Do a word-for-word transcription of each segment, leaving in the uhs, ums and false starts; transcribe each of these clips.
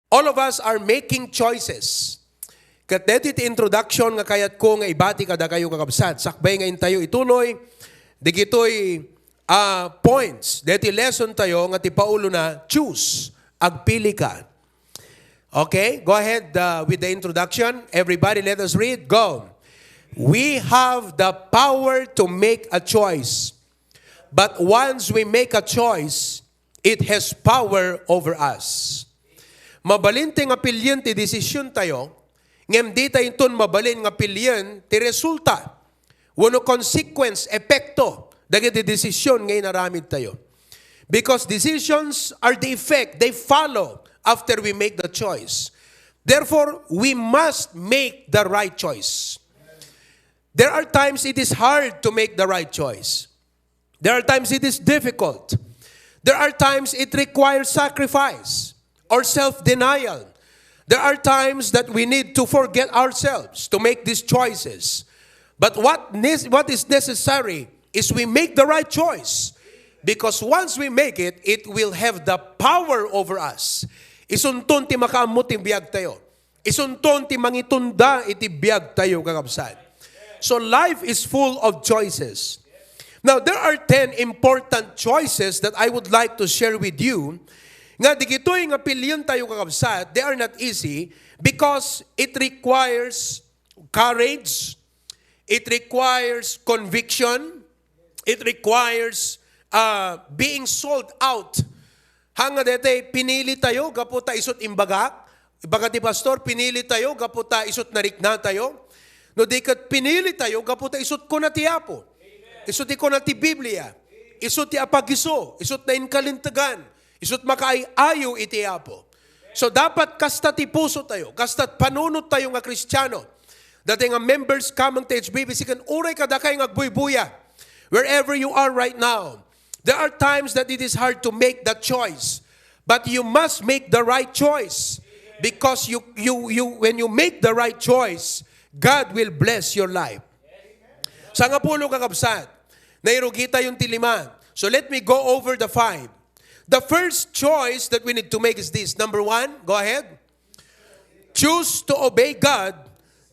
All of us are making choices. Ket daytoy ti introduction nga kayatko nga ibati kadakayo, kakabsat. Sakbay nga intayo ituloy, digitoy, ah, points. Daytoy lesson tayo nga ti paulona, choose. Agpili ka. Okay, go ahead, uh, with the introduction. Everybody, let us read. Go. We have the power to make a choice. But once we make a choice, it has power over us. Mabalin ti nga pilien ti desisyon tayo, ngem di tayo inton mabalin nga pilien ti resulta wenno consequence, epekto dagiti desisyon nga inaramid tayo. Because decisions are the effect, they follow after we make the choice. Therefore, we must make the right choice. There are times it is hard to make the right choice. There are times it is difficult. There are times it requires sacrifice or self-denial. There are times that we need to forget ourselves to make these choices. But what ne-, what is necessary is we make the right choice. Because once we make it, it will have the power over us. Isunton ti makaammo ti biag tayo. Isunton ti mangitunda iti biag tayo, kakabsat. So life is full of choices. Now, there are ten important choices that I would like to share with you. Nga digitoy nga pilien tayo, kakabsat, they are not easy because it requires courage, it requires conviction, it requires, uh, being sold out. Hanga dete, pinili tayo gapu ta isut' imbagak. Ibaga ti pastor, pinili tayo gapu ta isut' narikna tayo. No di ket pinili tayo gapu ta isut' kuna ti Apo. Isut' ti kuna ti Biblia. Isut' ti apagiso. Isut' nainkalintegan. Isut' makaay-ayo iti Apo. So, dapat kasta ti puso tayo, kasta panunot tayo nga Kristiano. Dati nga members kameng ti H B B C ken uray kadakay nga agbuybuya. Wherever you are right now, there are times that it is hard to make that choice. But you must make the right choice. Because you, you, you, when you make the right choice, God will bless your life. Sangapulo, kakabsat. Nairugi tayo ti lima. So let me go over the five. The first choice that we need to make is this. Number one, go ahead. Choose to obey God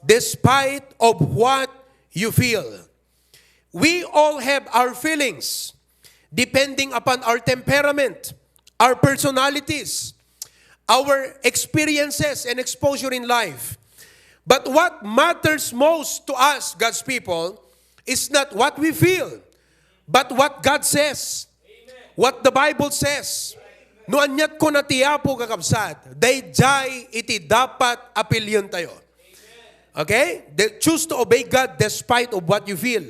despite of what you feel. We all have our feelings, depending upon our temperament, our personalities, our experiences and exposure in life. But what matters most to us, God's people, is not what we feel, but what God says, what the Bible says. No aniat kuna ti Apo, kakabsat, daydiay iti dapat a pilien tayo. Okay? De-, choose to obey God despite of what you feel.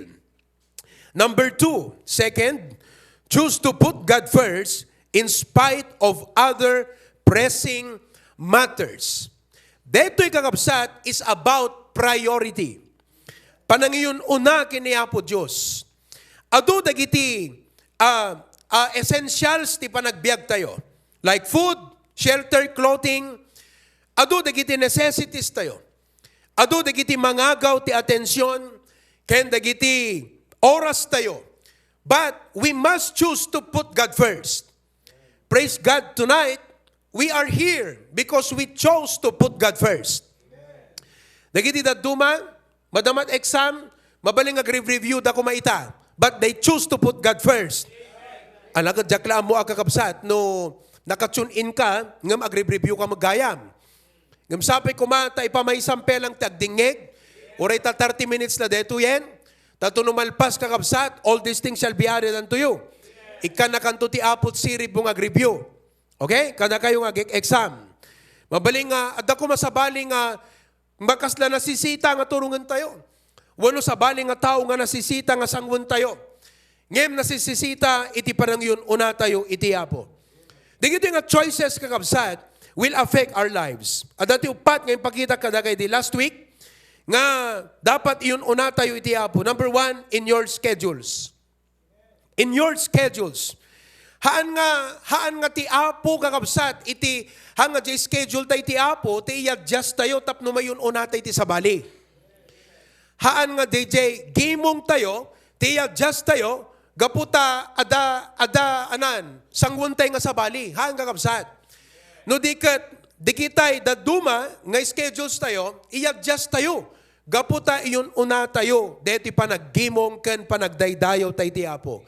Number two, second, choose to put God first in spite of other pressing matters. Daytoy, kakabsat, is about priority. Panangiyun-una ken ni Apo Dios. Adu dagiti, ah, ah, essentials ti panagbiag tayo, like food, shelter, clothing. Adu dagiti necessities tayo. Adu dagiti mangagaw ti atension ken dagiti oras tayo. But we must choose to put God first. Praise God, tonight, we are here because we chose to put God first. Dagiti dadduma, madama't exam, mabalin nga agre-review da koma ita. But they choose to put God first. Alagad diak la ammo a, kakabsat, no naka-tune in ka, ngem agre-review ka met gayam. Ngem sapay koma ta ipamaysam pay lang ti agdingngeg, uray ta thirty minutes la daytoyen. Ta no malpas, kakabsat, "All these things shall be added unto you." Ikkanakanto ti Apo ti siribmo nga agre-review. Okay? Kadakayo nga ag-exam. Mabalin nga, adda koma sabali nga makasla nasisita nga turongen tayo. Wenno sabali nga tao nga nasisita nga sanguen tayo. Ngem nasisisita iti panangiyun-una tayo iti Apo. Dagiti nga choices, kakabsat, will affect our lives. Adda ti uppat nga impakitak kadakay di last week nga dapat iyun-una tayo iti Apo. Number one, in your schedules. In your schedules. Haan nga, haan nga ti Apo, kakabsat, iti, haan nga di schedule tayo ti Apo, ti i-adjust tayo tapno mayun-una tayo iti sabali. Haan nga daydiay gimong tayo, ti i-adjust tayo, gapu ta adda, adda, anan, sanguen tayo nga sabali. Haan, kakabsat. No di ket, Dagitay dadduma nga schedules tayo, i-adjust tayo. Gapu ta iyun-una tayo, deti panaggimong ken panagdaydayaw tay ti Apo.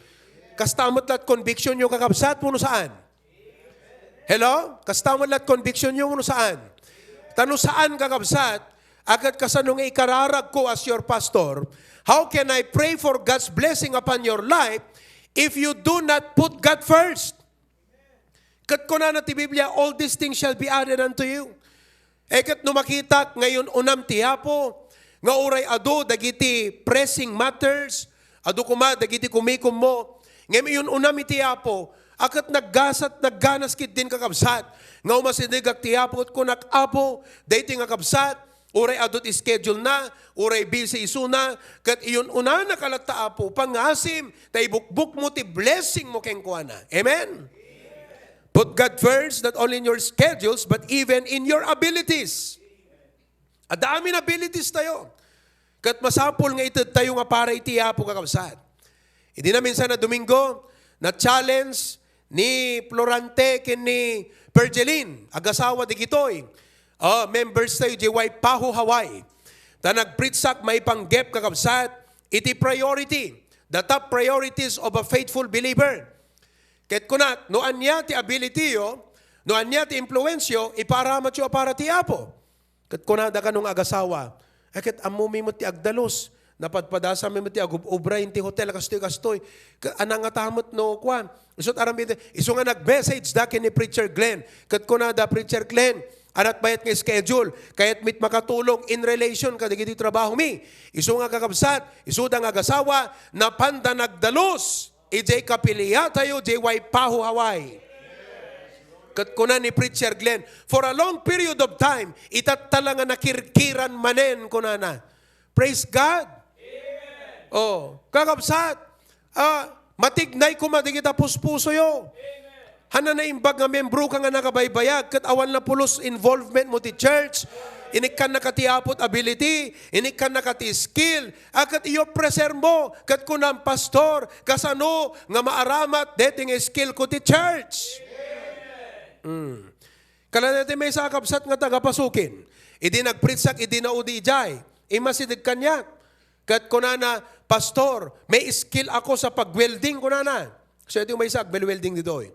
Kasta met lat conviction yo, kakabsat, wenno saan? Hello? Kasta met lat conviction yo, wenno saan? Ta no saan, kakabsat, a ket kasano nga ikararagko as your pastor, how can I pray for God's blessing upon your life if you do not put God first? Ket kunana ti Biblia, "All these things shall be added unto you." E ket no makitak nga iyun-unam ti Apo, nga uray adu dagiti pressing matters, adu koma dagiti kumikummo, ngem iyun-unam iti Apo, a ket naggasat, nagganas ketdin, kakabsat, nga umasidegak ti Apo, ket kunak, "Apo, daytoy nga kabsat, uray adu ti schedule na, uray busy isuna, ket iyun-unana ka latta, Apo, pangasim, ta ibukbukmo ti blessing mo kenkuana." Amen? Put God first, not only in your schedules, but even in your abilities. Adda amin abilities tayo. Ket masapul nga ited tayo nga para iti Apo, kakabsat. Idi naminsan a Domingo, na-challenge ni Florante ken ni Pergelin, agasawa digitoy. Oh, members tayo di Waipahu, Hawaii. Ta nagpreachak maipanggep, kakabsat, iti priority, the top priorities of a faithful believer. Ket kunak, no ania ti ability yo, no ania ti influence yo, ipaaramat yo a para ti Apo. Ket kunada kano nga agasawa, "Ay, ket ammomi met ti agdalus. Napadpadasam met ti agub-ubra iti hotel, kastoy, kastoy. Ka-, anangata met no kuan." Isut' aram iti, isu nga nag-message da ken ni Preacher Glenn. Ket kunada, "Preacher Glenn, anat bayat nga schedule. Kayat met makatulong in relation kadagiti trabaho mi." Isu nga kakabsat, isu da nga agasawa, napanda nagdalus. Idiay kapiliatayo, idiay Waipahu, Hawaii. Ket kuna ni Preacher Glenn, "For a long period of time, itattala nga nakirkiran manen," kunana. Praise God! Oh, kakabsat, ah, matignay koma dagita puspusoyo. Hanna naimbag nga membro ka nga nakabaybayag, ket awan na pulos involvement mo ti church. Inikkannaka ti Apo ti ability, inikkannaka ti skill, a ket iyo preserve mo, ket kunam, "Pastor, kasano nga maaramat deti nga skill ko ti church?" Mm. Kala deti maysa a kabsat nga taga-Pasukin. Idi nagpreachak, idi naudi idiay, immasideg kaniak. Ket kunana, "Pastor, may skill ako sa pag-welding," kunana. So, iti maysa agwel-welding ditoy.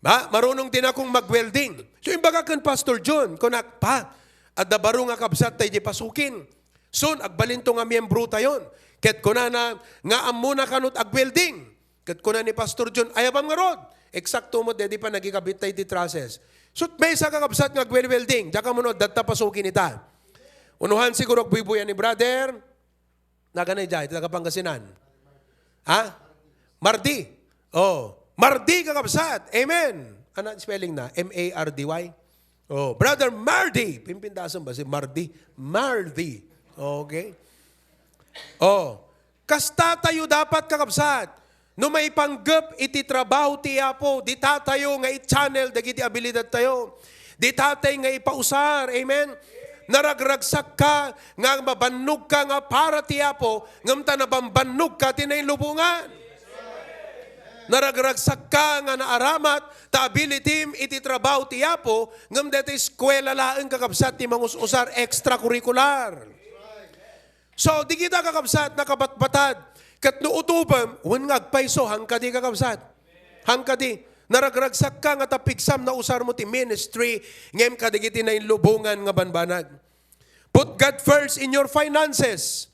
"Ma, marunong din akong mag-welding." So, imbaga ken Pastor John, kunak, "Pa, adda baro nga kabsat tay di Pasukin. Soon, agbalinto nga miyembro tayon." Ket kunana nga, "Ammona kano ti ag-welding?" Ket kuna ni Pastor John, "Ay, apam ngarud." Eksakto met, daydi pa nagikabit tay ti trusses. So, maysa ka kabsat nga agwel-welding, diak ammo no adda ta Pasukin ita. Unuhan siguro agbuybuyan ni brother. Naganay diay, taga Pangasinan. Ha? Mardi. Oh, Mardi, kakabsat. Amen. Ano spelling na? M A R D Y? Oh, Brother Mardi. Pimpindasan ba si Mardi? Mardi. Okay. Oh, kasta tayo dapat, kakabsat. No maipanggep iti trabaho ti Apo, dita tayo nga i-channel dagiti abilidad tayo. Dita tayo nga ipausar. Amen? Naragragsak ka nga mabannog ka nga para ti Apo, ngem ta nabambannog ka ti nailubongan. Naragragsak ka nga naaramat ta ability iti trabaho ti Apo, ngem deti eskwela laeng, kakabsat, ti mangus-usar, extracurricular. So, di kita, kakabsat, nakabatbatad. Ket no utobem, wen nga agpayso, hangkadi, kakabsat. Hangkadi, naragragsak ka nga ta pigsam nausar mo ti ministry, ngem kadagiti nainlubongan nga banbanag. Put God first in your finances.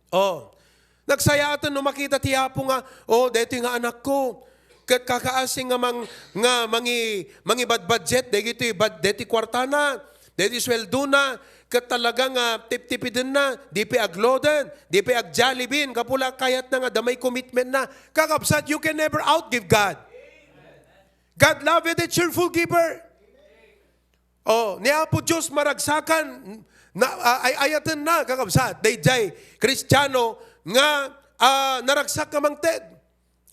Oh. Nagsayaaten no makita ti Apo nga, "Oh, daytoy nga anakko. Ket kakaasi nga mang-, nga mangi-, mangibadbudget dagiti bad-, daytoy kuartana, daytoy sueldona, ket talaga nga tiptipidenna, di pay agloaden, di pay ag-Jollibee, gapu la kayatna nga adda may commitment na." Kakabsat, you can never outgive God. God loveth a cheerful giver. Oh, ni Apo Dios maragsakan, na, ah, ay-ayatenna, kakabsat, daydiay Kristiano nga, ah, naragsak nga mangted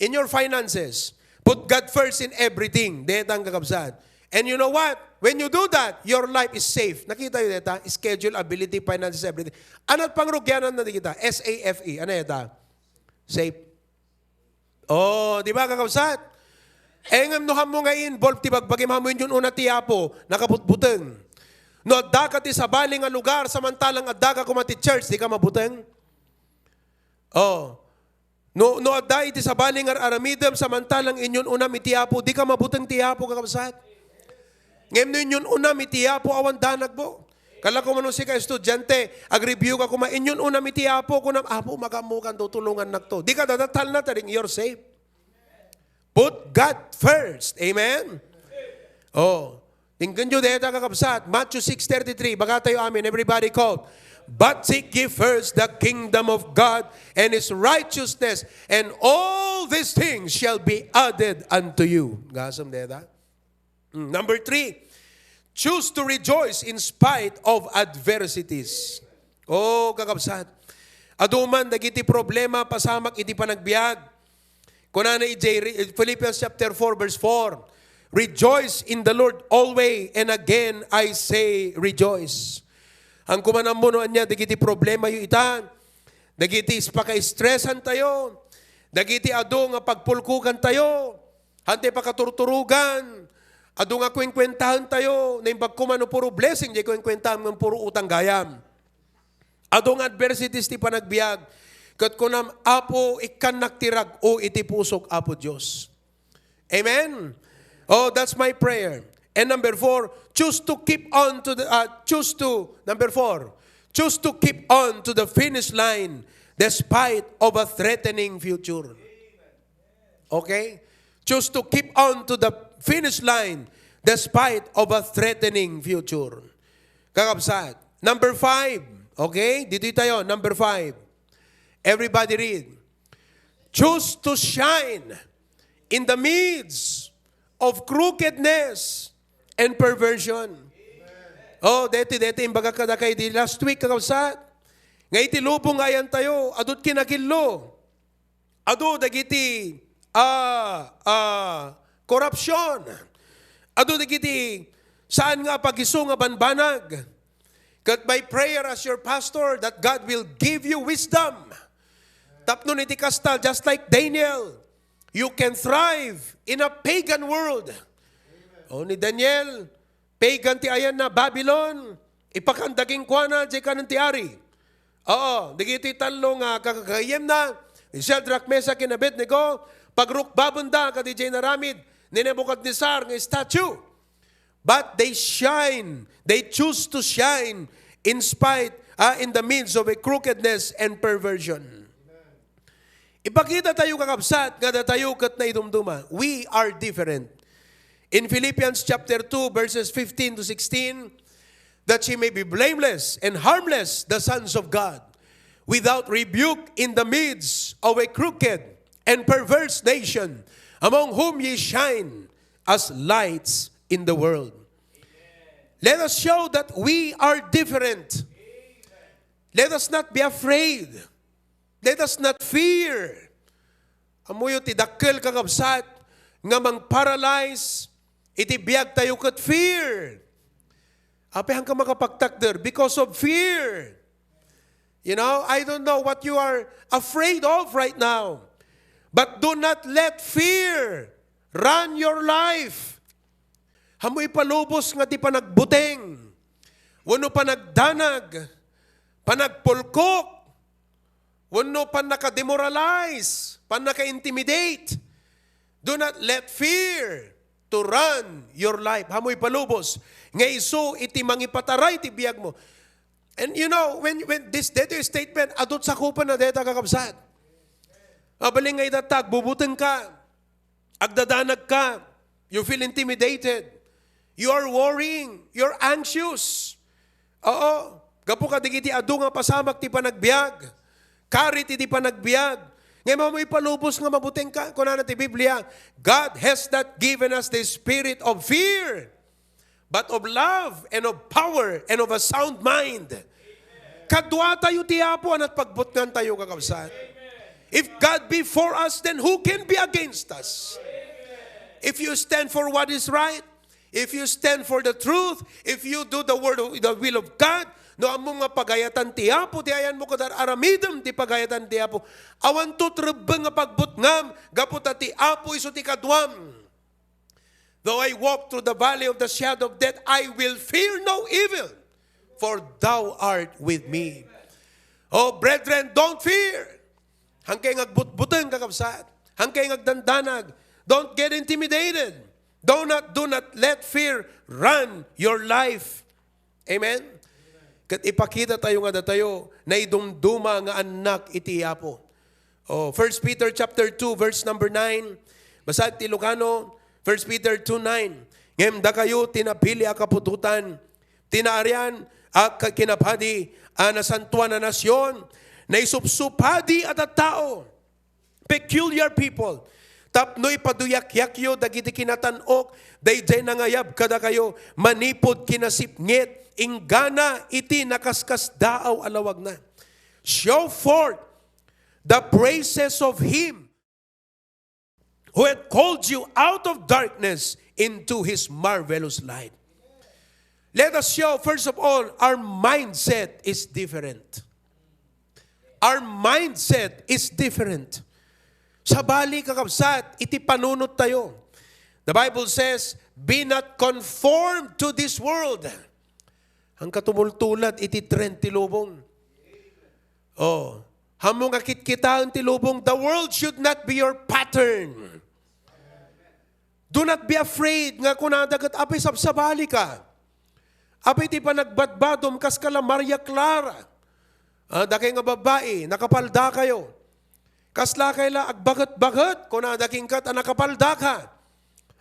in your finances. Put God first in everything. Daytan, kakabsat. And you know what? When you do that, your life is safe. Nakita yo dayta? Schedule, ability, finances, everything. Anat pangrugianan na di kita? S A F E. Ano dayta? Safe. Oh, di ba, kakabsat? E ngem no ammo nga i-involve ti bagbagim, ammo inyun-una ti Apo, nakabutbuteng. No addaka ti sabali nga lugar, samantalang addaka koma ti church, dika mabuteng? Oh. No, no adda iti sabali nga ar-aramidem, samantalang inyun-unam iti Apo, dika mabuteng ti Apo, kakabsat. Ngem no inyun-unam iti Apo, awan danagmo. Kala ko man sika estudiante, agreview ka koma, inyun-unam iti Apo, kunam, "Apo, magammokan to, tulongannakto." Dika dadatalna, ta ding you're safe. Put God first. Amen? Oh. Tinggenyo deta, kakabsat. Matthew six thirty-three. Baga tayo, amen. Everybody call. "But seek ye first the kingdom of God and his righteousness, and all these things shall be added unto you." Gasem deta. Mm, number three, choose to rejoice in spite of adversities. Oh, kakabsat. Adu man dagiti problema, pasamak iti panagbiag. Kunana idiay Re-, Philippians chapter four, verse four, "Rejoice in the Lord always, and again I say rejoice." Haan ko man ammo no ania dagiti problemayo ita, dagiti is-, paka-stressantayo, dagiti adu nga pagpulkokantayo, haan ti pakaturturogan, adu nga kuenkuentaentayo, naimbag koma no puro blessing, diay kuenkuentaam ngem puro utang gayam. Adu nga adversities ti panagbiag, ket kunam, "Apo, ikkannak ti rag-o iti pusok, Apo Dios." Amen? Oh, that's my prayer. And number four, choose to keep on to the, uh, choose to, number four, choose to keep on to the finish line despite of a threatening future. Okay? Choose to keep on to the finish line despite of a threatening future. Kakabsat. Number five. Okay? Dito tayo. Number five. Everybody read. "Choose to shine in the midst of crookedness and perversion." Oh, deti, deti, imbaga kadakayo di last week, kakabsat. Nga iti lubong nga ayantayo, adut kinagillo. Adu dagiti, ah, ah, korupsyon. Adu dagiti saan nga apagiso nga banbanag. Ket my prayer as your pastor that God will give you wisdom. Tapno iti kasta, just like Daniel, you can thrive in a pagan world. O ni Daniel, pagan ti ayanna, Babilon, ipakanda kenkuana diay kanen ti ari. Oo, dagiti tallo nga kakagayyemna, ni Shadrach, Meshach, ken Abednego, pagrukbabenda kadi diay inaramid ni Nebuchadnezzar nga statue. But they shine, they choose to shine in spite, ah, in the midst of a crookedness and perversion. Ipakita tayo, kakabsat, nga datayo ket naidumduma. We are different. In Philippians chapter two, verses fifteen to sixteen, "That ye may be blameless and harmless, the sons of God, without rebuke in the midst of a crooked and perverse nation, among whom ye shine as lights in the world." Let us show that we are different. Let us not be afraid. Let us not fear. Ammoyo ti dakkel, kakabsat, nga mangparalyze iti biag tayo ket fear. Apay, haanka makapagtakder because of fear. You know, I don't know what you are afraid of right now. But do not let fear run your life. Ammo ipalubos nga ti panagbuteng, wenno panagdanag, panagpulkok, wenno pannaka-demoralize, pannaka-intimidate. Do not let fear to run your life. Ammo ipalubos nga isu iti mangipataray ti biagmo. And you know, when, when this, detoy statement, adut sakupenna deta, kakabsat. Mabalin nga ita ta agbubutengka. Agdadanagka. You feel intimidated. You are worrying. You're anxious. Oo. Gapu kadagiti adu nga pasamak ti panagbiag. Karit iti panagbiag. Ngem ammo ipalubos nga mabutengka. Kunana ti Biblia, "God has not given us the spirit of fear, but of love and of power and of a sound mind." Kaduatayo ti Apo, ania ti pagbutngantayo, kakabsat. If God be for us, then who can be against us? If you stand for what is right, if you stand for the truth, if you do the word of, the will of God, no ammom nga pagayatan ti Apo ti ayanmo ket ar-aramidem ti pagayatan ti Apo, awanto ti rebbeng nga pagbutngam, gapu ta ti Apo isu ti kaduam. "Though I walk through the valley of the shadow of death, I will fear no evil, for thou art with me." Oh, brethren, don't fear. Haankayo nga agbutbuteng, kakabsat. Haankayo nga agdandanag. Don't get intimidated. Do not, do not let fear run your life. Amen? Ket ipakita tayo nga datayo, naidumduma nga annak iti Apo. Oh, First Peter chapter two, verse number nine. Basaek ti Ilocano, First Peter two nine. Ngem dakayo ti napili a kaputotan, ti naarian a ka-, kinapadi a nasantoan a nasion, naisupsupadi a tattao, peculiar people, tapno ipaduyakyakyo dagiti kinatan-ok daydiay nangayab kadakayo manipud kinasipnget inggana iti nakaskasdaaw a lawagna. Show forth the praises of Him who had called you out of darkness into His marvelous light. Let us show, first of all, our mindset is different. Our mindset is different. Sabali, kakabsat, iti panunot tayo. The Bible says, "Be not conformed to this world." Ang katubultulat iti trend ti lubong. Oh, haanmo nga kitkitaen ti lubong, the world should not be your pattern. Do not be afraid nga kunada ket apay sabsabalika. Apay ti panagbadbadom kas kala Maria Clara. Ah, dakay nga babbai, nakapaldakayo. Kaslakay la agbaget-baget, kunada kenka ta nakapaldaka.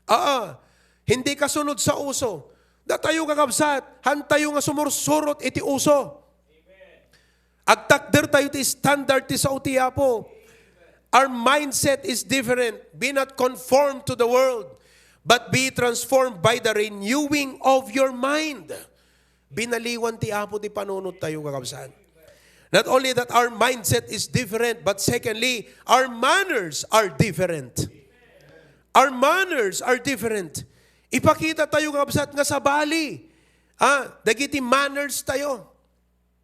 Aa, hindi kasunod sa uso. Datayo, kakabsat, haantayo nga sumursurot iti uso. Agtakder tayo ti standard ti sao ti Apo. Our mindset is different. Be not conformed to the world, but be transformed by the renewing of your mind. Binaliwan ti Apo ti panunot tayo, kakabsat. Not only that our mindset is different, but secondly, our manners are different. Our manners are different. Ipakita tayo, kakabsat, nga sabali, ah, dagiti manners tayo.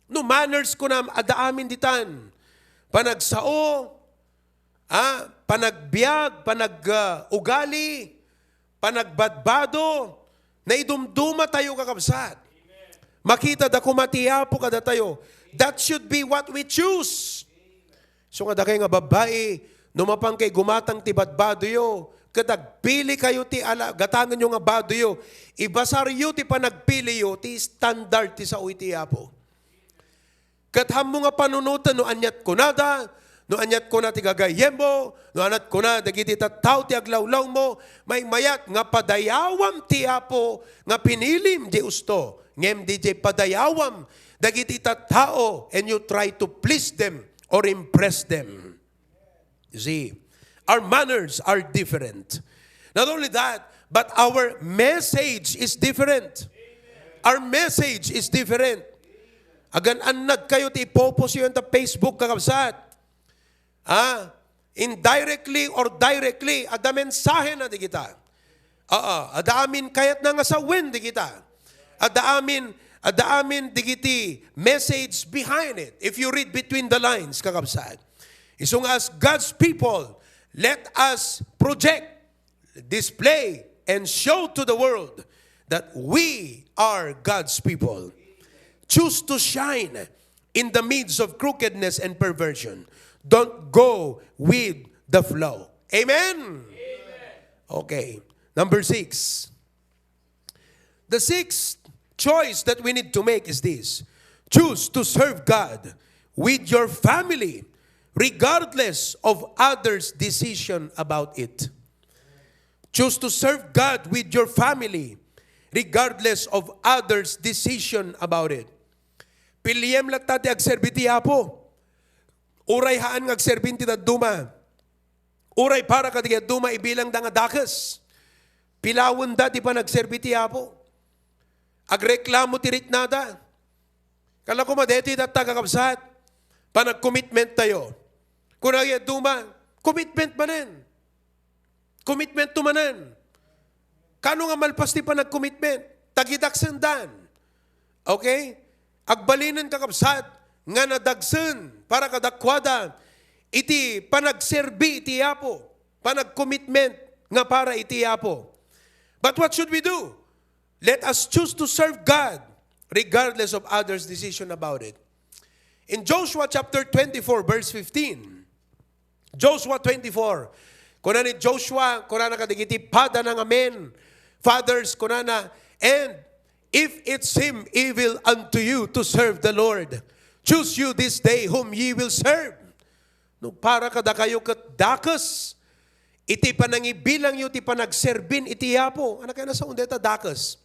No manners kunam, adda amin ditan. Panagsao, ah, panagbiag, panag, ah, ugali, panagbadbado, naidumduma tayo, kakabsat. Makita da koma ti Apo kadatayo. That should be what we choose. So nga dakay nga babbai, no mapan kay gumatang ti badbadoyo, ket agpili kayo ti ala-, gatangenyo nga badoyo, ibasaryo ti panagpiliyo ti standard ti sao iti Apo. Ket haanmo nga panunoten no aniat kunada, no aniat kuna ti gagayyemmo, no aniat kuna dagiti tattao ti aglawlawmo, maymayat nga padayawam ti Apo nga pinilim di usto, ngem didiay padayawam dagiti tattao and you try to please them or impress them. You see, our manners are different. Not only that, but our message is different. Our message is different. Agan-annad kayo ti ipopost yo ita Facebook, kakabsat. Ah, indirectly or directly, adda mensahe na di kita. Oo, adda amin kayatna nga sawen di kita. Adda amin, adda amin digiti message behind it. If you read between the lines, kakabsat. Isu nga as God's people, let us project, display, and show to the world that we are God's people. Choose to shine in the midst of crookedness and perversion. Don't go with the flow. Amen? Okay. Number six. The sixth choice that we need to make is this. Choose to serve God with your family regardless of others' decision about it. Choose to serve God with your family regardless of others' decision about it. Piliem latta ti agserbi ti Apo. Uray haan nga agserbi ti dadduma. Uray para kadagiti dadduma ibilangda nga dakes. Pilawenda ti panagserbi ti Apo. Agreklamo ti riknada. Kala koma daytoy tatta, kakabsat. Panagcommitment tayo. Kuna dagiti dadduma, commitment manen. Commitment to manen. Kano nga malpas ti panagcommitment? Tagidaksendan. Okay? Agbalinen, kakabsat, nga nadagsen para kadakuada iti panagserbi iti Apo, panagcommitment nga para iti Apo. But what should we do? Let us choose to serve God regardless of others' decision about it. In Joshua chapter twenty-four, verse fifteen, Joshua twenty-four, kuna ni Joshua, kunana kadagiti padana ngamin, fathers, kunana, "And if it seem evil unto you to serve the Lord, choose you this day whom ye will serve." No, para kadakayo ket dakes iti panangibilangyo ti panagserbin iti Apo. Ano kaya nasa undeta dakes?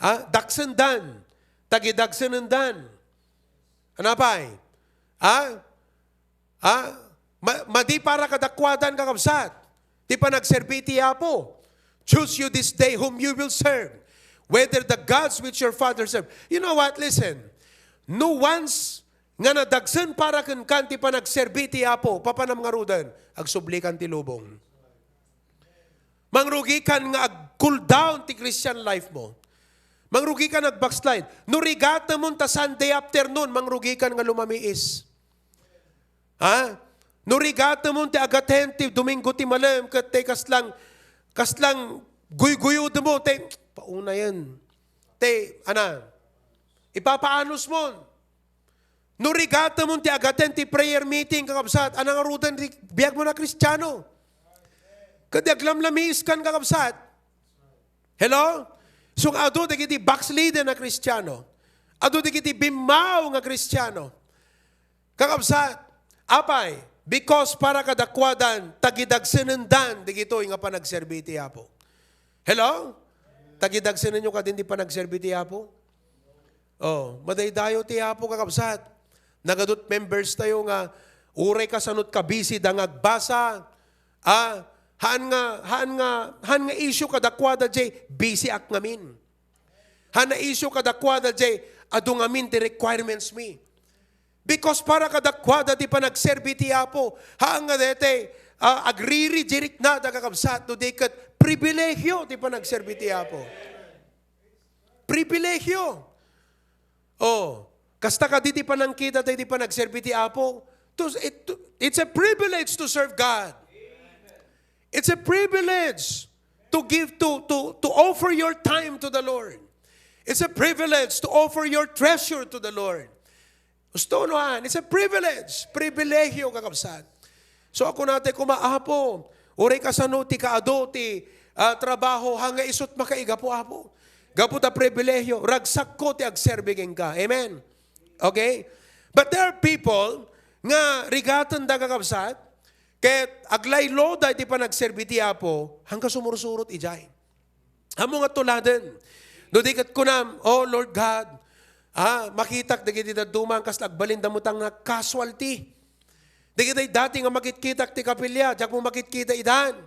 Ha? Daksendan. Tagidaksenendan. Ano pay? Ha? Ha? Ma-, madi para kadakuadan, kakabsat, ti panagserbi iti Apo. Choose you this day whom you will serve, whether the gods which your fathers serve. You know what? Listen. No, once nga nadagsen para kenka ti panagserbi iti Apo, papanam ngaruden, agsublikan ti lubong. Mangrugikan nga ag-cool down ti Christian life mo. Mangrugikan nga ag-backslide. No rigatemon ta Sunday afternoon, mangrugikan nga lumamiis. Ha? No rigatemon ti agaten ti Domingo ti malem ket ti kaslang, kaslang guyguyodmo, ti paunayen. Ti, ana, ipapaanusmon. No rigatemon ti agaten ti prayer meeting, kakabsat, ano ngaruden ti biagmo a Kristiano? Ket aglamlamiiskan, kakabsat. Hello? So, adu dagiti backslidden a Kristiano. Adu dagiti bimmaw nga Kristiano. Kakabsat, apay, because para kadakuadan, tagidagsenendan dagitoy nga panagserbi iti Apo. Hello? Tagidagsenenyo kadin ti panagserbi iti Apo? Oh, madaydayo ti Apo, kakabsat. Nagadut members tayo nga uray kasano ti kabisi da nga agbasa. Ah, haan nga, haan nga, haan nga issue kadakuada jay bisi ak ngamin. Haan nga issue kadakuada jay adu ngamin ti requirements mi. Because para kadakuada ti panagserbi ti Apo, haan nga daytoy, ah, agriri-, jiriknada, kakabsat, no di ket pribilegio ti panagserbi ti Apo. Pribilegio. Oh, kasta kadi ti panangkita tayo ti panagserbi ti Apo. To, it, to, it's a privilege to serve God. It's a privilege to give, to, to, to offer your time to the Lord. It's a privilege to offer your treasure to the Lord. Gusto no, ah, it's a privilege. Pribilegio, kakabsat. So, ako nate kuma, Apo, uray kasano ti kaadu ti, ah, trabaho, haan nga isut makaigapu, Apo. Gapu ta pribilegio, ragsakko ti agserbi kenka. Amen? Okay? But there are people nga rigatenda, kakabsat, ket aglayloda iti panagserbi ti Apo, haan nga sumursurot idiay. Ammo nga tuladen. No di ket kunam, "Oh, Lord God, ah, makitak dagiti dadduma, kasla agbalin da met nga casualty. Dagiti dati nga makitkitak ti kapilya, diak mo makitkita idan.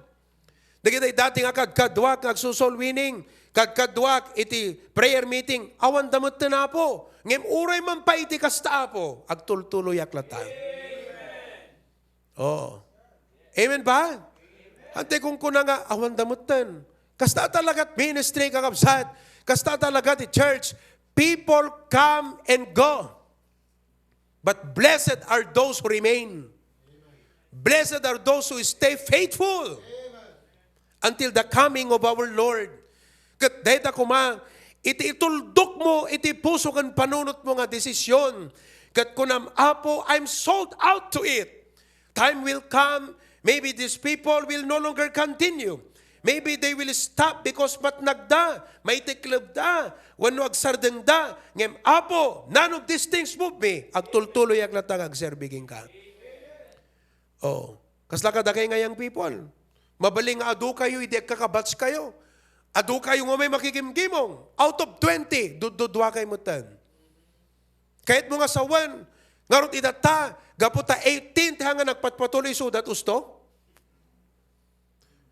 Dagiti dati nga kadkaduak nga agsoul winning, kadkaduak iti prayer meeting, awan da met ti napo. Ngem uray man pay iti kasta, Apo, agtultuloyak latta." Oo. Amen ba? Ante kunkuna nga, awan da metten. Kasta talaga ti ministry, kakabsat. Kasta talaga ti church. People come and go. But blessed are those who remain. Blessed are those who stay faithful until the coming of our Lord. Ket dayta koma, iti ituldokmo iti puso ken panunotmo nga desisyon, ket kunam, "Apo, I'm sold out to it." Time will come, maybe these people will no longer continue. Maybe they will stop because matnagda, maitiklebda, wenno agsardengda. Ngem, "Apo, none of these things move me." Agtultuloyak latta nga agserbi kenka. Oh, kasla kadakay nga young people. Mabalin nga adu kayo idi agkakabatch kayo. Adu kayo nga may makigimgimong. Out of twenty, dududua kayo metten. Kayat mo nga sawen, ngarud idatta, gapu ta eighteen ti hanga nagpatpatuloy isuda ti usto?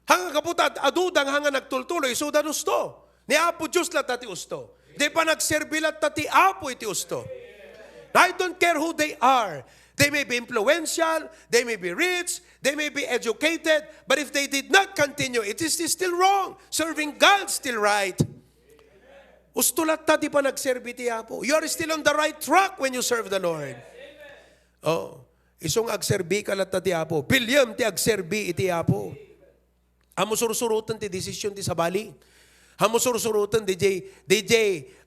Hanga gapu ta ad-, aduda nga hanga nagtultuloy isuda ti usto. Ni Apo Dios latta ti usto. Di panagserbi latta ti Apo iti usto. I don't care who they are. They may be influential, they may be rich, they may be educated, but if they did not continue, it is still wrong. Serving God still right. Usto latta ti panagserbi ti Apo. You are still on the right track when you serve the Lord. Oh, isu nga agserbi ka latta ti Apo. Biliem ti agserbi iti Apo. Ammo sursuroten ti desisyon ti sabali. Haan mo sursuroten, D J, D J,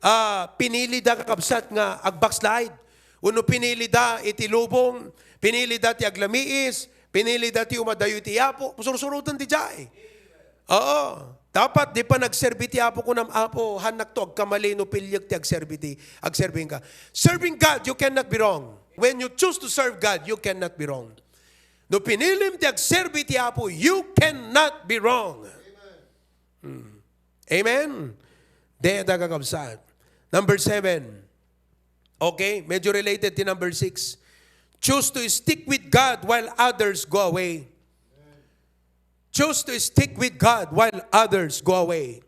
ah, pinili da, kakabsat, nga ag-backslide. Wenno pinili da iti lubong, pinili da ti aglamiis, pinili da ti umadayo iti Apo. Sursuroten D J. Oo. Dapat di pa nagserbi ti Apo, kunam, "Apo, hannakto agkamali no piliek ti agserbi ti, agserbi ka." Serving God, you cannot be wrong. When you choose to serve God, you cannot be wrong. No pinilim ti agserbi ti Apo, you cannot be wrong. Hmm. Amen? Deta, kakabsat. Number seven. Okay, medyo related ti number six. Choose to stick with God while others go away. Choose to stick with God while others go away.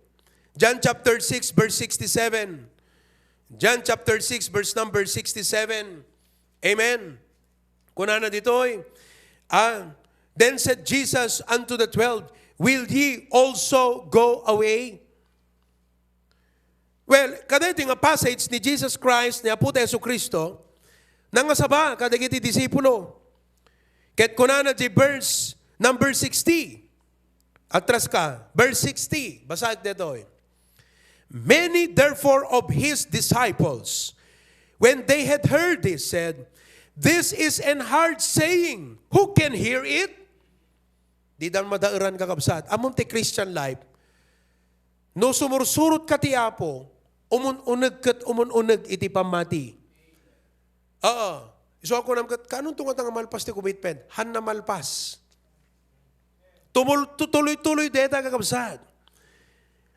John chapter six, verse sixty-seven. John chapter six, verse number sixty-seven. Amen. Kunana ditoy, ah, "Then said Jesus unto the twelve, Will ye also go away?" Well, kadaytoy nga passage ni Jesus Christ, ni Apo ta Jesu-Cristo, nangngasaba kadagiti disipulo. Ket kunana di verse number sixty. Atras ka. Verse sixty. Basaek detoy. "Many therefore of his disciples, when they had heard this, said, 'This is an hard saying. Who can hear it?'" Di dan madaeran, kakabsat. Ammom ti Christian life. No sumursurot ka ti Apo, umun-uneg ket umun-uneg iti pammati. Oo. Isu a kunam ket, "Kaanonto ngata nga malpas ti commitment?" Hanna malpas. Tumul-, tu-, tuloy-tuloy deta, kakabsat.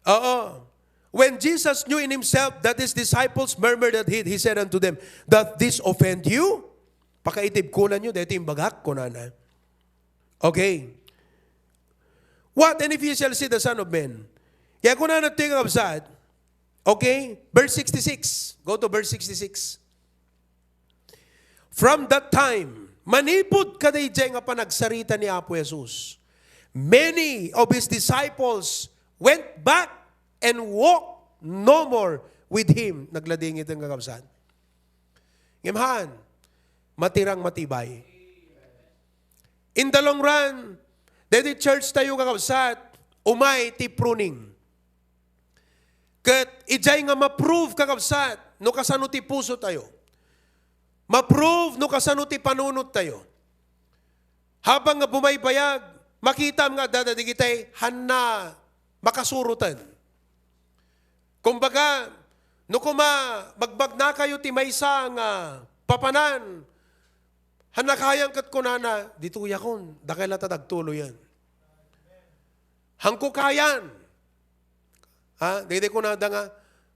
Oo. "When Jesus knew in himself that his disciples murmured at it, he said unto them, 'Doth this offend you?'" Pakaitibkulan yo, deta imbagak, kunana. Okay. "What then if ye shall see the Son of Man?" Kaya kunana ti, kakabsat. Okay? Verse sixty-six. Go to verse sixty-six. From that time, manipud kadaydiay nga panagsarita ni Apo Jesus, many of his disciples went back and walked no more with him. Nagladingit ang, kakabsat. Ngem haan, matirang matibay. In the long run, daydi church tayo, kakabsat, umay ti pruning. Ket idiay nga ma-prove, kakabsat, no kasano ti puso tayo. Ma-prove no kasano ti panunot tayo. Habang nga bumaybayag, makitam nga adda dagitay hanna makasuroten. Kumbaga, no kuma, magbagnakayo ti maysa nga papanan, hanna kayan ket kunana, "Ditoyakon, dakay latta ti agtuloyen. Hanko kayan." Ha? Daydi kunada nga,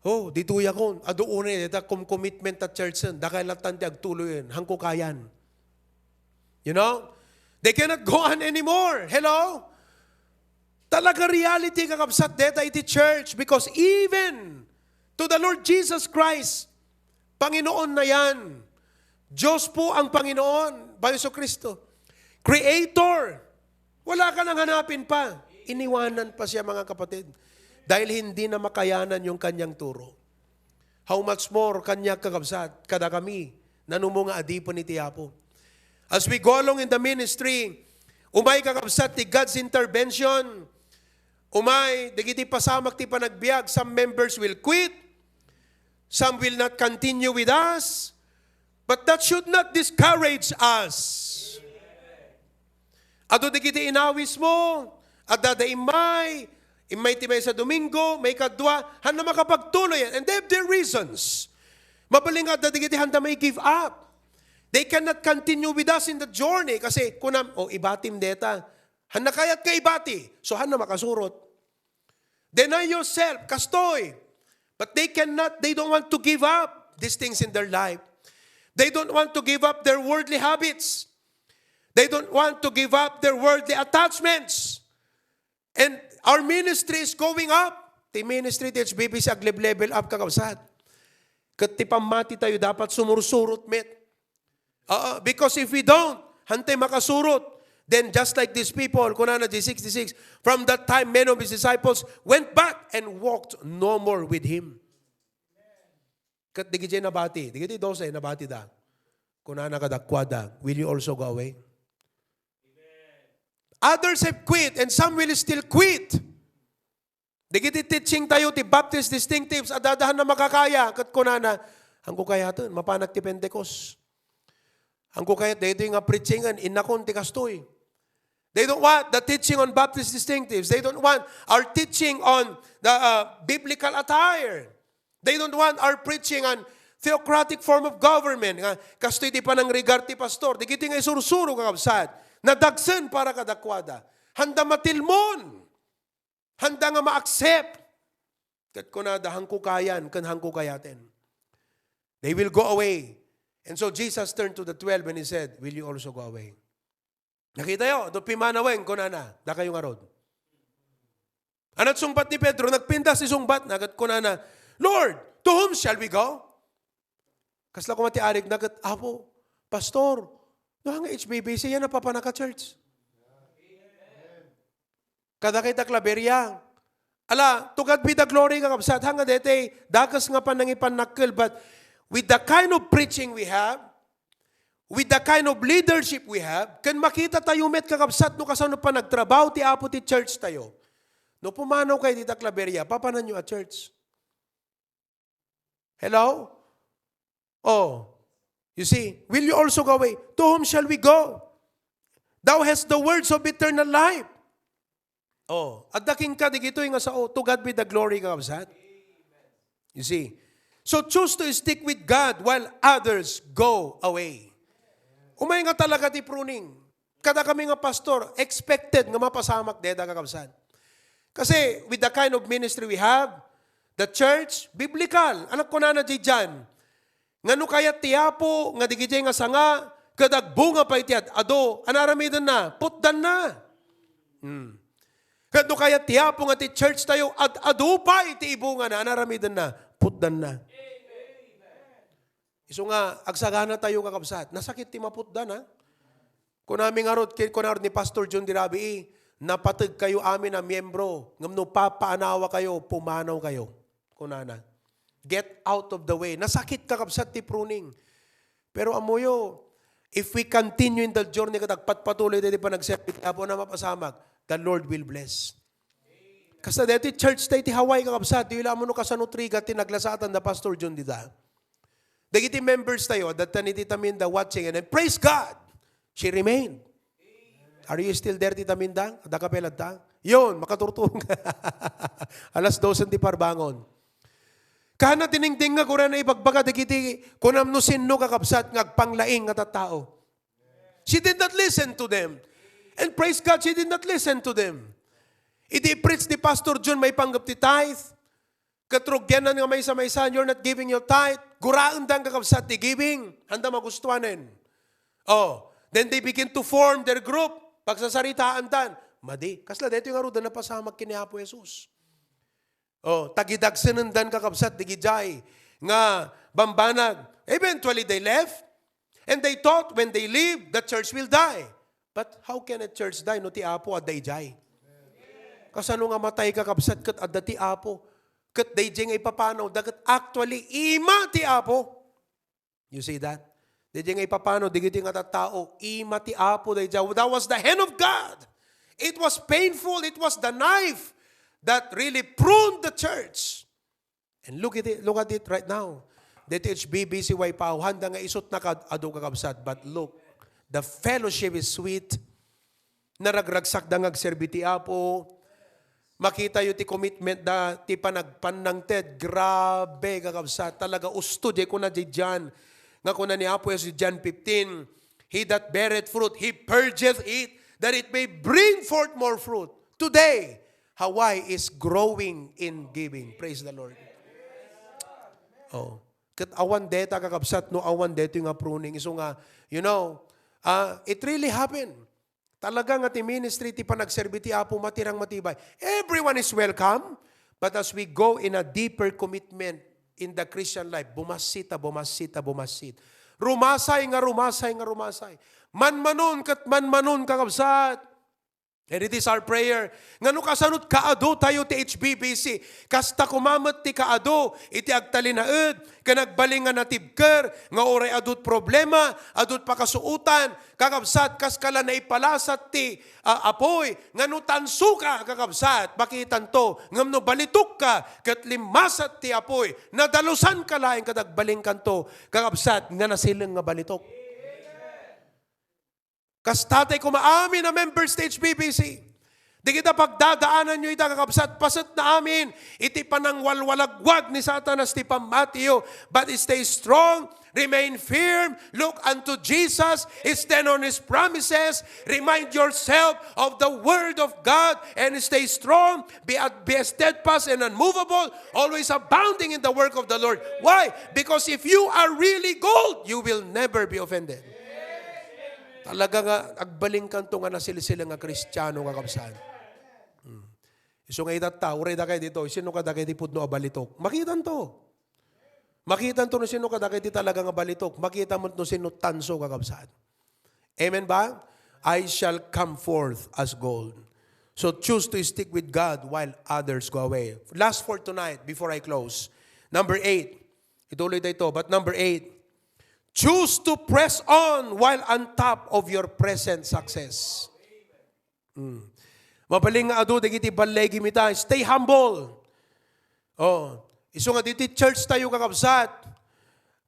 "Oh, ditoyakon. Adu unay dayta kom-, commitment ta church, dakay lattan ti agtuloyen. Hanko kayan." You know? They cannot go on anymore. Hello? Talaga reality, kakabsat, deta iti church, because even to the Lord Jesus Christ, Panginoon na yan. Diyos po ang Panginoon, Bang Jesu Cristo. Creator. Wala ka nang hanapin pa. Iniwanan pa siya, mga kapatid. Dahil hindi na makayanan yung kanyang turo. How much more kanya, kakabsat, kada kami, nanumo nga adipen iti Apo. As we go along in the ministry, umay, kakabsat, ti God's intervention, umay, dagiti pasamak ti panagbiag, some members will quit, some will not continue with us, but that should not discourage us. Adu dagiti inawis mo, adda da immay, immay ti maysa Domingo, maikadua, hanna makapagtuloy, and they have their reasons. Mabalin nga adda dagiti handa may give up. They cannot continue with us in the journey kasi kunam, "O, ibatim deta." Hanna kayat nga ibati, so hanna makasurot. Deny yourself, kastoy. But they cannot, they don't want to give up these things in their life. They don't want to give up their worldly habits. They don't want to give up their worldly attachments. And our ministry is going up. Ti ministry ti H B B C aglevel-level up, kakabsat. Ket ti pammati tayo dapat sumursurot met. Oo, because if we don't, hantay makasurot. Then just like these people, kunana di sixty-six, "From that time, many of his disciples went back and walked no more with him." Ket dagiti nabati, dagiti dose, nabati da. Kunana kadakuada, "Will you also go away?" Others have quit and some will still quit. Dagiti teaching tayo ti Baptist distinctives, adda han a makakaya, ket kunana, "Hanko kayaten, mapanak ti Pentecost. Hanko kayat daytoy nga preachingen, innakon ti kastoy." They don't want the teaching on Baptist distinctives. They don't want our teaching on the uh, biblical attire. They don't want our preaching on theocratic form of government. Nga, kastoy ti panangrigar ti pastor. Dagiti nga isursuro, kakabsat. Nadagsen para kadakuada. Handa matilmon. Handa nga ma-accept. Ket kunada, "Hanko kayan, ken hanko kayaten." They will go away. And so Jesus turned to the twelve and he said, "Will you also go away?" Nakita yo, do pimanawen, kunana, "Dakayo ngarud." Anat sungbat ni Pedro, nagpintas ti sungbatna, ket kunana, "Lord, to whom shall we go?" Kasla koma ti arigna ket, "Apo, Pastor, no nga H B B C, yan napapanak a church." Kadakita Claveria. Ala, to God be the glory, kakabsat. Hanga dete, dakes nga panangipannakkel, but with the kind of preaching we have, with the kind of leadership we have, ken makita tayo met, kakabsat, no kasano panagtrabaho ti Apo ti church tayo. No pumanaw kayo dita Claveria, papananyo a church. Hello? Oh, you see, will you also go away? To whom shall we go? Thou hast the words of eternal life. Oh, adda kenka digitoy nga sao, to God be the glory, kakabsat. You see? So choose to stick with God while others go away. Umay nga talaga ti pruning. Kada kami nga pastor, expected nga mapasamak deta, kakabsat. Kasi with the kind of ministry we have, the church, biblical. Anak ko na na, John, nga no kayat ti Apo nga digidiay nga sanga, ket agbunga pay ti ad-ado, ania aramidenna? Putdanna. Hmm. Ket no kayat ti Apo nga ti church tayo, ad-adu pay ti ibungana, ania aramidenna? Putdanna. Isu nga, agsagana tayo, kakabsat. Nasakit ti maputdan, ha? Kunami ngarud, kin-, kunarud ni Pastor John di rabii, "Napateg kayo amin a miyembro, ngem no papaanawa kayo, pumanaw kayo." Kunana, "Get out of the way." Nasakit, kakabsat, ti pruning. Pero amoyo, if we continue in the journey, ket agpatpatuloy tayo ti panagserbi ti Apo a mapasamak, the Lord will bless. Kasta daytoy church tayo ti Hawaii, kakabsat, di la amuno kasano triga ti naglasatan da Pastor John dita. Dagiti members tayo, adda iti Taminda watching, and then, praise God! She remained. Are you still there, Tita Minda? Adda ka pay latta? Yun, makaturturong. Alas dose ti parbangon. Kana tiningting nga kurana ibagbaga dagiti kunam no sinno, kakabsat, nga agpanglaing nga tattao. She did not listen to them. And praise God, she did not listen to them. Idi preach ni Pastor John maipanggep ti tithe, ket rugianna nga maysa-maysa, "You're not giving your tithe." Guraendan, kakabsat, ti giving. Anda magustuanen. Oh, then they begin to form their group. Pagsasaritaandan. Madi. Kasla daytoy ngarud a napasamak ken ni Apo Jesus. Oh, tagidagsenendan, kakabsat, digidiay nga bambanag. Eventually, they left. And they thought when they leave, the church will die. But how can a church die no ti Apo adda idiay? Kasano nga matay, kakabsat, ket adda ti Apo? Ket daydiay nga ipapanaw da ket actually ima ti Apo. You see that? Daydiay nga ipapanaw dagiti nga tattao, ima ti Apo daydiay. That was the hand of God. It was painful. It was the knife that really pruned the church. And look at it, look at it right now. Daytoy H B B C Y Pao, handa nga isut na kad-, adu, kakabsat. But look, the fellowship is sweet. Naragragsakda nga agserbi ti Apo. Makita yo ti commitment da, ti panagpannangted. Grabe, kakabsat. Talaga, usto, di kuna di John. Nga kuna ni Apo Jesus, John fifteen, "He that beareth fruit, he purgeth it, that it may bring forth more fruit." Today, Hawaii is growing in giving. Praise the Lord. Oh. Ket awan deta, kakabsat, no awan detoy nga pruning. Isu nga, you know, ah, it really happened. Talaga nga ti ministry, ti panagserbi ti Apo, matirang matibay. Everyone is welcome, but as we go in a deeper commitment in the Christian life, bumassit a bumassit a bumassit. Rumasay nga rumasay nga rumasay. Manmanon ket manmanon, kakabsat. And it is our prayer nga no kasano kaadu tayo ti H B B C, kasta koma met ti kaadu iti agtalinaed ken agbalin nga natibker nga uray adu't problema, adu't pakasuotan, kakabsat, kas ka la naipalasat ti, ah, apuy, nga no tanso ka, kakabsat, makitanto, ngem no balitok ka, ket limmasat ti apuy, nadalusan ka laeng ket agbalin kanto, kakabsat, nga nasileng nga balitok. Kasta tay koma amin a members ti H B B C. Dagita pagdadaananyo ita, kakabsat, pasetna amin iti panangwalwalagwag ni Satanas ti pammatiyo. But stay strong, remain firm, look unto Jesus, stand on His promises, remind yourself of the Word of God, and stay strong, be, be steadfast and unmovable, always abounding in the work of the Lord. Why? Because if you are really gold, you will never be offended. Talaga nga, agbalin kanto nga nasilsileng nga Kristiano, kakabsat. Hmm. Isu nga itatta, uray dakay dito, sino ka dakay ti pudno a balitok? Makitanto. Makitanto no sino ka dakay ti talaga nga balitok. Makita mo no sino tanso, kakabsat. Amen ba? "I shall come forth as gold." So choose to stick with God while others go away. Last for tonight, before I close. Number eight. Ituloy tayo ito. But number eight, choose to press on while on top of your present success. Mm. Mabalin nga adu dagiti ballegim ita. Stay humble. Oh, isu nga diti church tayo, kakabsat.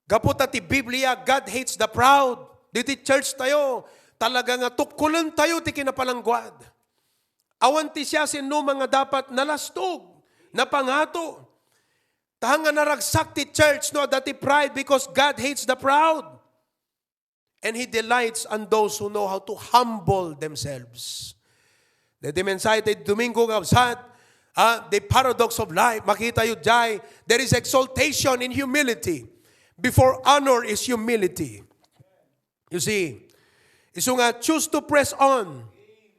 Gapu ta ti Biblia, "God hates the proud." Diti church tayo, talaga nga tukkulen tayo ti kinapalangguad. Awan ti siasinoman nga dapat nalastog, napangato. Ta nga naragsak ti church no adda ti pride, because God hates the proud. And He delights on those who know how to humble themselves. Deti mensahe ti Domingo, kakabsat, ah, the paradox of life, makita yu jay, there is exaltation in humility. Before honor is humility. You see, isu nga, choose to press on.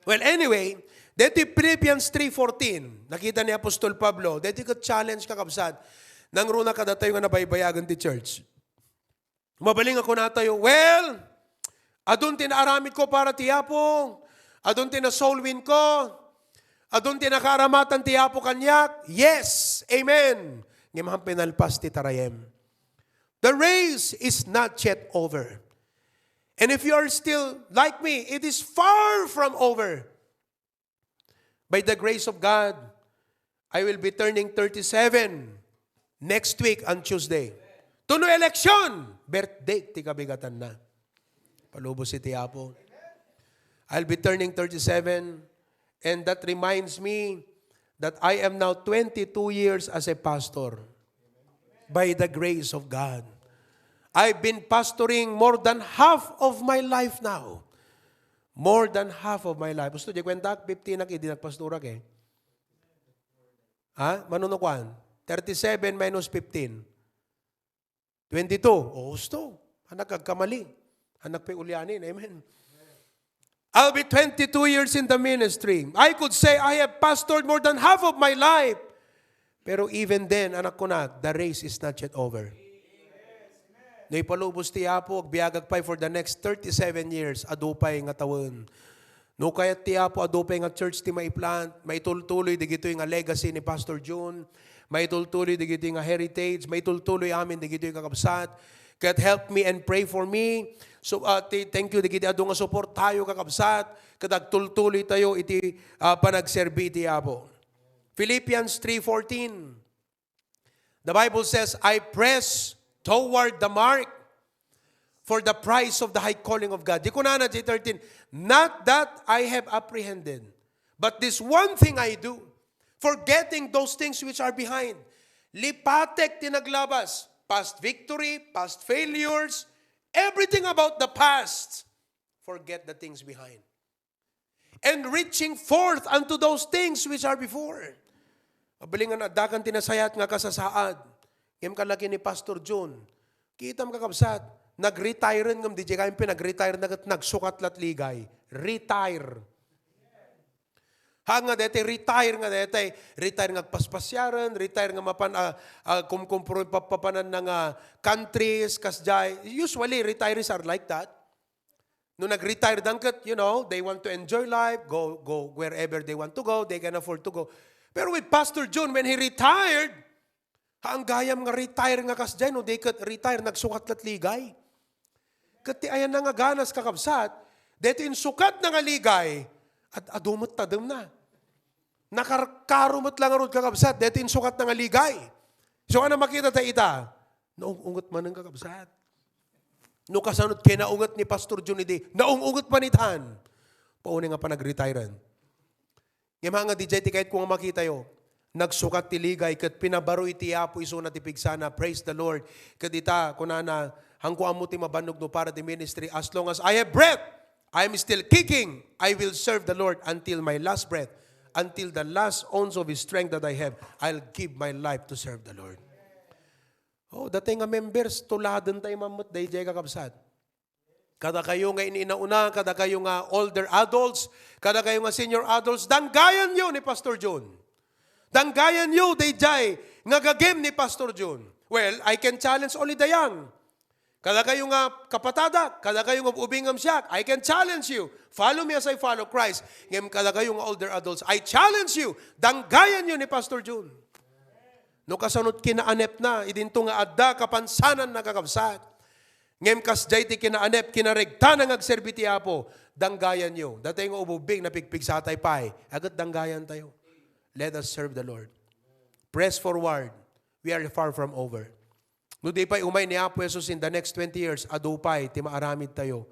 Well, anyway, deti Philippians three fourteen, nakita ni Apostol Pablo, deti ka challenge, kakabsat, nangruna kadatayo nga nabaybayagan ti church. Mabalin nga kunatayo, "Well, adun ti naaramid ko para ti Apo, adun ti nasoul win ko, adun ti nakaaramatan ti Apo kaniak." Yes, amen. Ngem han pinalpas ti tarayem. The race is not yet over. And if you are still like me, it is far from over. By the grace of God, I will be turning thirty-seven next week on Tuesday. Tuno election, birthday ti kabigatanna. Palubos iti Apo. I'll be turning thirty-seven, and that reminds me that I am now twenty-two years as a pastor. By the grace of God. I've been pastoring more than half of my life now. More than half of my life. Gusto, di kwenta, fifteen ak, di nagpastorak eh. Ha? Mano no kuan? Thirty-seven minus fifteen. Twenty-two. O, gusto. Anak, agkamali. Anak pa ulianin. Amen. I'll be twenty-two years in the ministry. I could say I have pastored more than half of my life. Pero even then, anak ko na, the race is not yet over. No ipalubos ti Apo, agbiagak pay for the next thirty-seven years, adu pay nga tawen. No kayat ti Apo, adu pay nga church ti maiplant, maitultuloy digitoy nga legacy ni Pastor Jun, maitultuloy digitoy nga heritage, maitultuloy amin digitoy kakabsat. Ket help me and pray for me. So, uh, ti-, thank you digiti adu nga support tayo, kakabsat. Ket agtultuloy tayo iti, uh, panagserbi iti Apo. Philippians three fourteen. The Bible says, "I press toward the mark for the prize of the high calling of God." Di kunana, J thirteen, "Not that I have apprehended, but this one thing I do, forgetting those things which are behind." Lipatek ti naglabas. Past victory, past failures, everything about the past. Forget the things behind. And reaching forth unto those things which are before. Mabalin nga adda kan ti nasayaat nga kasasaad. Ngem kalaki ni Pastor John, kitam, kakabsat, nag-retire ngem di kayat pinag-retire na ket nagsukat lat ligay. Retire. Ha nga dete retire nga dete, retire nga agpaspasiaren, retire nga mapan, ah, ah, kumkumpro-, papanan na nga countries, kasjay. Usually, retirees are like that. No nag-retire dan ket, you know, they want to enjoy life, go, go wherever they want to go, they can afford to go. Pero with Pastor Jun, when he retired, ha, ang gayam nga retire nga kasdiay, no, di ket retire, nagsukat lat ligay. Ket ti ayanna nga ganas, kakabsat, daytoy insukat na nga ligay, ad-, adu met tadem na. Nakarkaro met la ngarud, kakabsat, daytoy insukat na nga ligay. So, ano makita ta ita? Naung-unget manen, kakabsat. No kasano ti kinaunget ni Pastor Jun idi, naung-unget man itan. Paunay nga panag-retirean. Ngem nga diay ti kayatko nga makitayo. Nagsukat ti ligay ket pinabaro iti Apo isuna ti pigsana. Praise the Lord. Ket ita, kunana, "Haanko ammo ti mabannog no para ti ministry. As long as I have breath, I am still kicking. I will serve the Lord until my last breath. Until the last ounce of strength that I have, I'll give my life to serve the Lord." Oh, daytoy nga members, tuladen tayo mammet dayjay, kakabsat. Kadakayo nga ininauna, kadakayo nga older adults, kadakayo nga senior adults, danggayanyo ni Pastor Jun. Danggayanyo dayjay nga gagem ni Pastor Jun. Well, I can challenge only the young. Kadakayo nga kapatadak, kadakayo nga ubing ngem siak, I can challenge you. Follow me as I follow Christ. Ngem kadakayo nga older adults, I challenge you. Danggayanyo ni Pastor Jun. No kasano ti kinaanepna, idinto nga adda kapansanan, kakabsat. Ngem kasdiay ti kinaanep, kinaregtana nga agserbi ti Apo, danggayanyo. Daytoy nga ubing, napigpigsatay pay, ket danggayantayo. Let us serve the Lord. Press forward. We are far from over. No di pay umay ni Apo Jesus in the next twenty years, adu pay ti maaramidtayo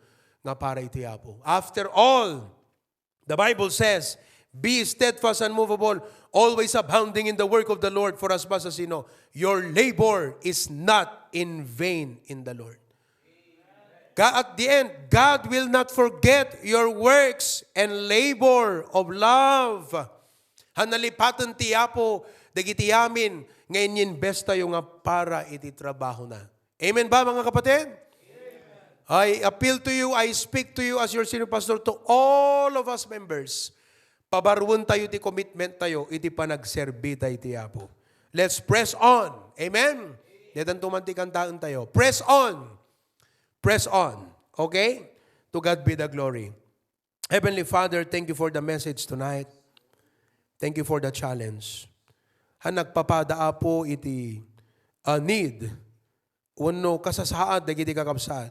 nga para iti Apo. After all, the Bible says, "Be steadfast, unmovable, always abounding in the work of the Lord, for as much as you know, your labor is not in vain in the Lord." Ga-, at the end, "God will not forget your works and labor of love." Haan nalipaten ti Apo dagiti amin nga ininvestayo nga para iti trabahona. Amen ba, mga kapatid? I appeal to you, I speak to you as your senior pastor, to all of us members. Pabaruentayo ti commitment tayo iti panagserbi tayo iti Apo. Let's press on. Amen? Daytan tuman ti kantaentayo. Press on. Press on. Okay? To God be the glory. Heavenly Father, thank you for the message tonight. Thank you for the challenge. Haan nagpapada, Apo, iti, ah, need wenno kasasaad dagiti kakabsat.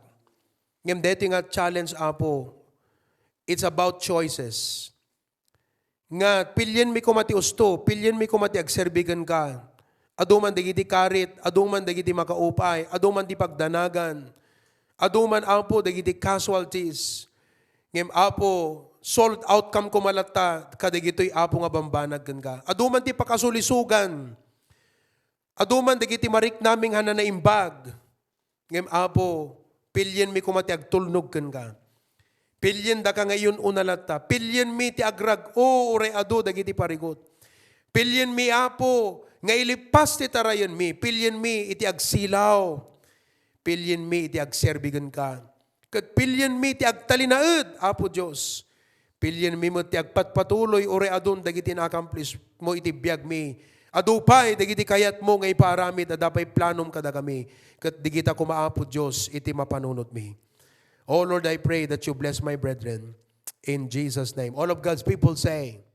Ngem daytoy nga challenge, Apo, it's about choices. Nga pilienmi koma ti usto, pilienmi koma ti agserbi kenka. Adu man dagiti karit, adu man dagiti makaupay, adu man ti pagdanagan, adu man, Apo, dagiti casualties. Ngem, Apo, solid outcome koma latta kadagitoy, Apo, nga bambanag kenka. Adu man ti pakasulisogan. Adu man dagiti mariknaming a naimbag. Ngem, Apo, pilienmi koma ti agtulnog kenka. Piliendaka nga iyun-una latta. Pilienmi ti agrag-o uray adu dagiti parigot. Pilienmi, Apo, nga ilipas ti tarayenmi. Pilienmi iti agsilaw. Pilienmi iti agserbi kenka. Ket pilienmi ti agtalinaed, Apo Dios. Pilienmi met ti agpatpatuloy uray adun dagiti na-accomplish mo iti biagmi. Adu pay dagiti kayatmo nga ipaaramid, adda pay planom kadakami. Ket dagita koma, Apo Dios, iti mapanunotmi. Oh Lord, I pray that you bless my brethren. In Jesus' name. All of God's people say,